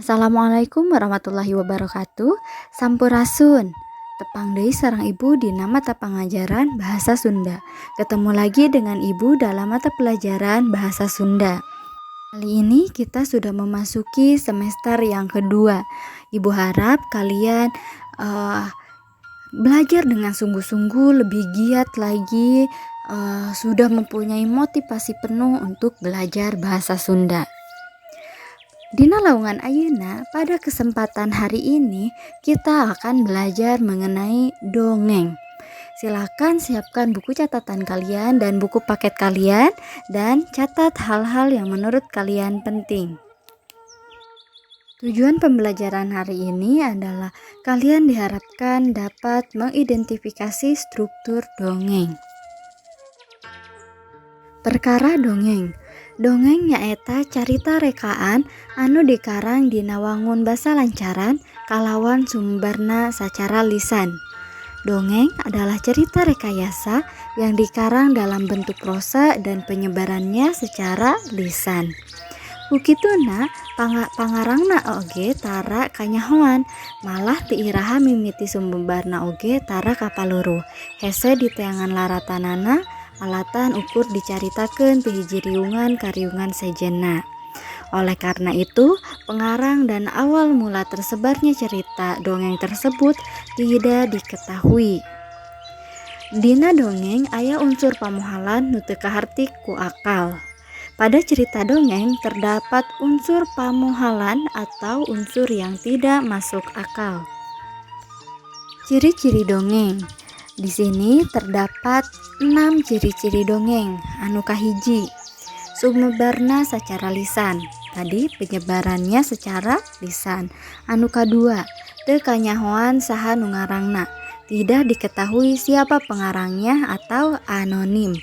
Assalamualaikum warahmatullahi wabarakatuh. Sampurasun. Tepang deui sareng Ibu dina mata pangajaran Bahasa Sunda. Ketemu lagi dengan Ibu dalam mata pelajaran Bahasa Sunda. Kali ini kita sudah memasuki semester yang kedua. Ibu harap kalian belajar dengan sungguh-sungguh, lebih giat lagi, sudah mempunyai motivasi penuh untuk belajar bahasa Sunda. Dina laungan ayeuna, pada kesempatan hari ini kita akan belajar mengenai dongeng. Silakan siapkan buku catatan kalian dan buku paket kalian dan catat hal-hal yang menurut kalian penting. Tujuan pembelajaran hari ini adalah kalian diharapkan dapat mengidentifikasi struktur dongeng. Perkara dongeng. Dongeng nyaeta carita rekaan anu dikarang dina wangun basa lancaran kalawan sumberna sacara lisan. Dongeng adalah cerita rekayasa yang dikarang dalam bentuk prosa dan penyebarannya secara lisan. Ku kituna pangarangna oge tara kanyahoan, malah ti iraha mimiti sumebarna oge tara kapaluruh. Hese diteangan laratanana, alatan ukur dicaritakeun ti hiji riungan ka riungan sejenna. Oleh karena itu, pengarang dan awal mula tersebarnya cerita dongeng tersebut tidak diketahui. Dina dongeng aya unsur pamohalan nu teu kaharti ku akal. Pada cerita dongeng terdapat unsur pamohalan atau unsur yang tidak masuk akal. Ciri-ciri dongeng. Di sini terdapat 6 ciri-ciri dongeng. Anu kahiji, sumebarna secara lisan. Tadi penyebarannya secara lisan. Anu kadua, teu kanyahoan saha nu ngarangna. Tidak diketahui siapa pengarangnya atau anonim.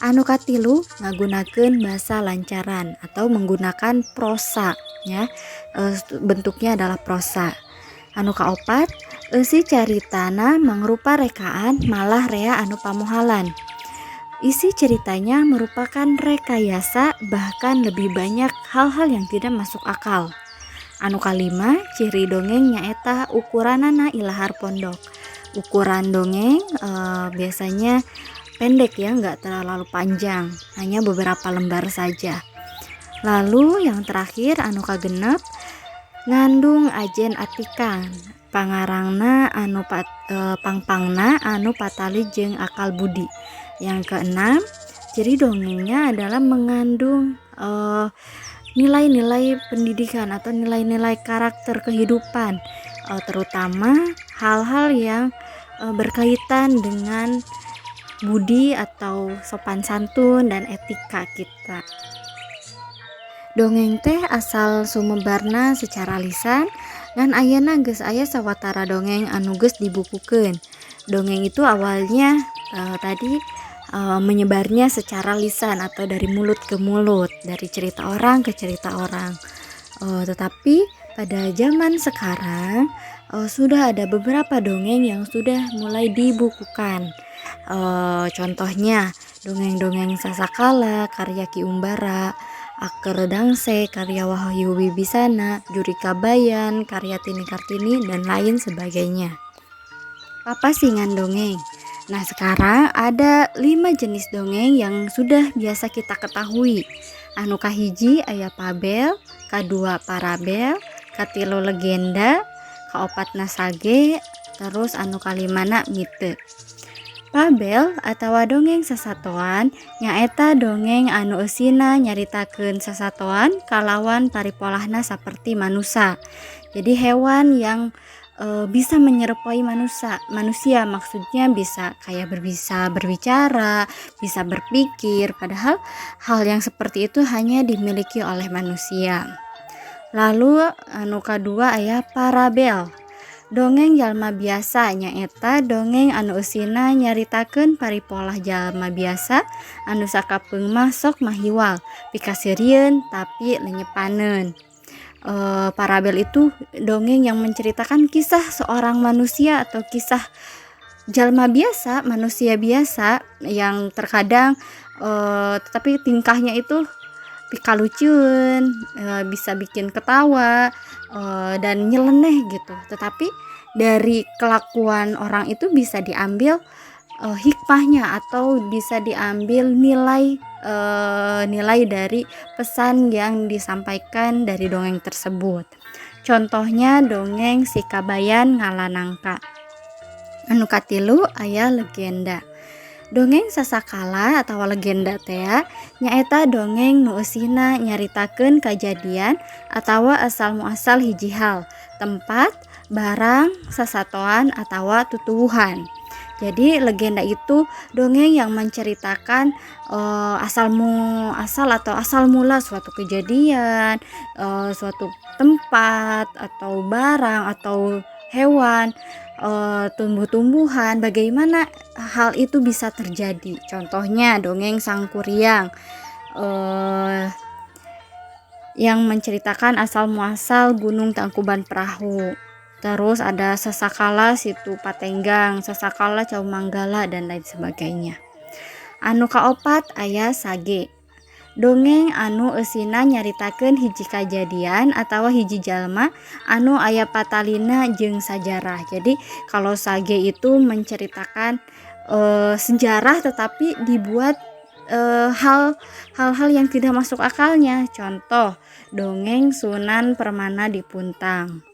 Anu katilu, ngagunakeun basa lancaran atau menggunakan prosa ya. Bentuknya adalah prosa. Anu kaopat, eusi caritana mangrupa rekaan, malah rea anu pamohalan. Isi ceritanya merupakan rekayasa, bahkan lebih banyak hal-hal yang tidak masuk akal. Anu kalima, ciri dongeng nyaeta ukuranana ilahar pondok. Ukuran dongeng biasanya pendek ya, nggak terlalu panjang, hanya beberapa lembar saja. Lalu yang terakhir, anu kagenep, ngandung ajen atikan. Pangarangna anu pangpangna anu patali jeung akal budi. Yang keenam, ciri dongengnya adalah mengandung nilai-nilai pendidikan atau nilai-nilai karakter kehidupan, terutama hal-hal yang berkaitan dengan budi atau sopan santun dan etika kita. Dongeng teh asal sumebarna secara lisan, ngan ayeuna geus aya sawatara dongeng anu geus dibukukeun. Dongeng itu awalnya tadi menyebarnya secara lisan atau dari mulut ke mulut, dari cerita orang ke cerita orang. Tetapi pada zaman sekarang sudah ada beberapa dongeng yang sudah mulai dibukukan. Contohnya dongeng-dongeng Sasakala karya Ki Umbara, Aker Dangse karya Wahyu Wibisana, Juri Kabayan karya Tini Kartini, dan lain sebagainya. Papasingan dongeng. Nah, sekarang ada 5 jenis dongeng yang sudah biasa kita ketahui. Anu kahiji aya fabel, kadua parabel, katilu legenda, kaopatna sage, terus anu kalimana mite. Fabel atawa dongeng sasatoan nyaeta dongeng anu eusina nyaritakeun sasatoan kalawan paripolahna saperti manusa. Jadi hewan yang bisa menyerupai manusia, maksudnya bisa kayak berbisa berbicara, bisa berpikir, padahal hal yang seperti itu hanya dimiliki oleh manusia. Lalu anu kadua aya parabel. Dongeng jalma biasa nyaeta dongeng anu eusina nyaritakeun paripolah jalma biasa anu sakapeung mah sok mahiwal, pikaseurieun tapi lenyepaneun. Parabel itu dongeng yang menceritakan kisah seorang manusia atau kisah jalma biasa, manusia biasa yang terkadang tetapi tingkahnya itu pikalucueun, bisa bikin ketawa. dan nyeleneh gitu. Tetapi dari kelakuan orang itu bisa diambil hikmahnya atau bisa diambil nilai dari pesan yang disampaikan dari dongeng tersebut. Contohnya dongeng Si Kabayan Ngala Nangka. Anu katilu aya legenda. Dongeng sasakala atau legenda teh nyaeta dongeng nu eusina nyaritakeun kajadian atawa asal muasal hiji hal, tempat, barang, sasatoan atawa tutuwuhan. Jadi legenda itu dongeng yang menceritakan asal muasal atau asal mula suatu kejadian, suatu tempat atau barang atau hewan, tumbuh-tumbuhan, bagaimana hal itu bisa terjadi. Contohnya dongeng Sangkuriang yang menceritakan asal muasal Gunung Tangkuban Perahu. Terus ada Sasakala Situ Patenggang, Sasakala Cau Manggala, dan lain sebagainya. Anu kaopat aya sage. Dongeng anu eusina nyaritakeun hiji kajadian atawa hiji jalma anu aya patalina jeung sajarah. Jadi kalau sage itu menceritakan sejarah, tetapi dibuat hal-hal yang tidak masuk akalnya. Contoh dongeng Sunan Permana di Puntang.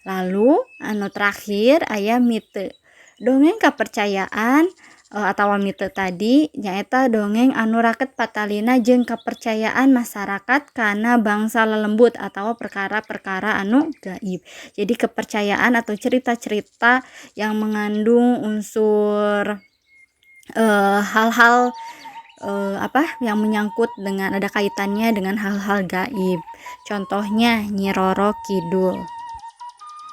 Lalu anu terakhir aya mite. Dongeng kepercayaan atau mite tadi nyaeta dongeng anu raket patalina jeung kepercayaan masyarakat kana bangsa lelembut atau perkara-perkara anu gaib. Jadi kepercayaan atau cerita-cerita yang mengandung unsur hal-hal apa yang menyangkut dengan, ada kaitannya dengan hal-hal gaib. Contohnya Nyi Roro Kidul.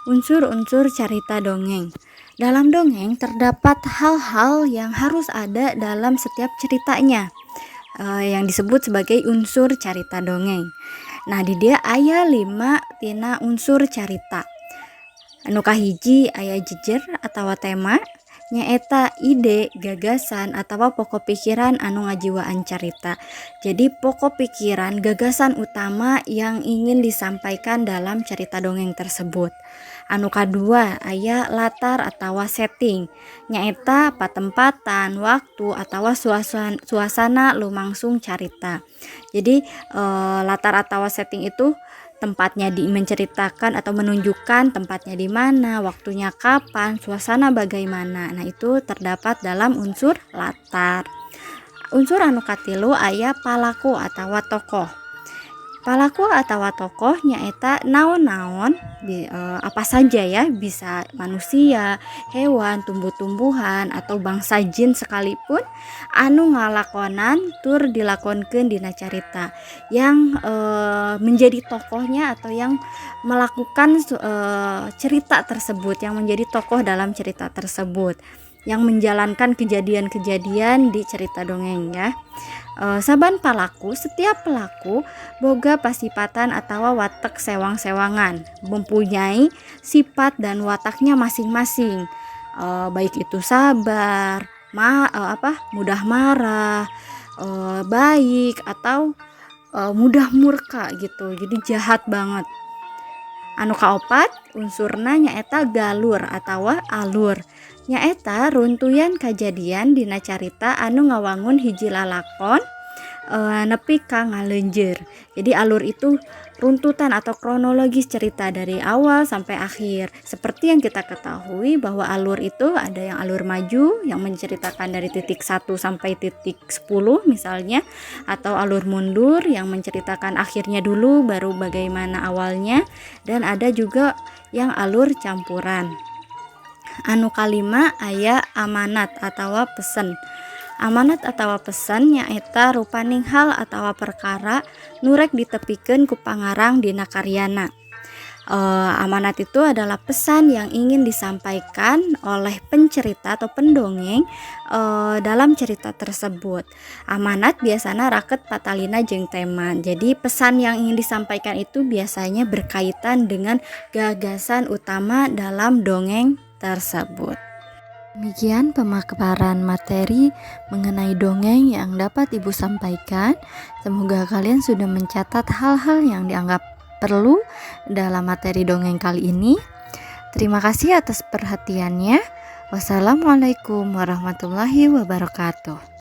Unsur-unsur carita dongeng. Dalam dongeng terdapat hal-hal yang harus ada dalam setiap ceritanya, yang disebut sebagai unsur carita dongeng. Nah, di dieu aya 5 tina unsur carita. Anu kahiji aya jejer atau tema, nyaeta ide, gagasan atau pokok pikiran anu ngajiwaan carita. Jadi pokok pikiran, gagasan utama yang ingin disampaikan dalam cerita dongeng tersebut. Anu kadua aya latar atau setting, nyaeta patempatan, waktu atau suasana lumangsung carita. Jadi latar atau setting itu tempatnya di menceritakan atau menunjukkan tempatnya di mana, waktunya kapan, suasana bagaimana. Nah, itu terdapat dalam unsur latar. Unsur anu katilu aya palaku atau tokoh. Palaku atau tokoh nyaeta naon-naon, apa saja ya, bisa manusia, hewan, tumbuh-tumbuhan atau bangsa jin sekalipun anu ngalakonan tur dilakonkeun dina carita, yang menjadi tokohnya atau yang melakukan cerita tersebut, yang menjadi tokoh dalam cerita tersebut, yang menjalankan kejadian-kejadian di cerita dongeng ya. Saban palaku, setiap pelaku boga pasipatan atau watek sewang-sewangan, mempunyai sifat dan wataknya masing-masing. Baik itu sabar, apa, mudah marah, baik atau mudah murka gitu. Jadi jahat banget. Anu kaopat unsurna nyaeta galur atau alur, nyaeta runtuyan kajadian dina carita anu ngawangun hiji lalakon nepi ka ngaleunjeur. Jadi alur itu runtutan atau kronologis cerita dari awal sampai akhir. Seperti yang kita ketahui bahwa alur itu ada yang alur maju yang menceritakan dari titik 1 sampai titik 10 misalnya, atau alur mundur yang menceritakan akhirnya dulu baru bagaimana awalnya, dan ada juga yang alur campuran. Anu kalima aya amanat atau pesen. Amanat atau pesan nyaeta rupaning hal atau perkara nu rek ditepikeun ku pangarang dina karyana. Amanat itu adalah pesan yang ingin disampaikan oleh pencerita atau pendongeng dalam cerita tersebut. Amanat biasanya raket patalina jeung tema. Jadi pesan yang ingin disampaikan itu biasanya berkaitan dengan gagasan utama dalam dongeng tersebut. Demikian pemaparan materi mengenai dongeng yang dapat Ibu sampaikan. Semoga kalian sudah mencatat hal-hal yang dianggap perlu dalam materi dongeng kali ini. Terima kasih atas perhatiannya. Wassalamualaikum warahmatullahi wabarakatuh.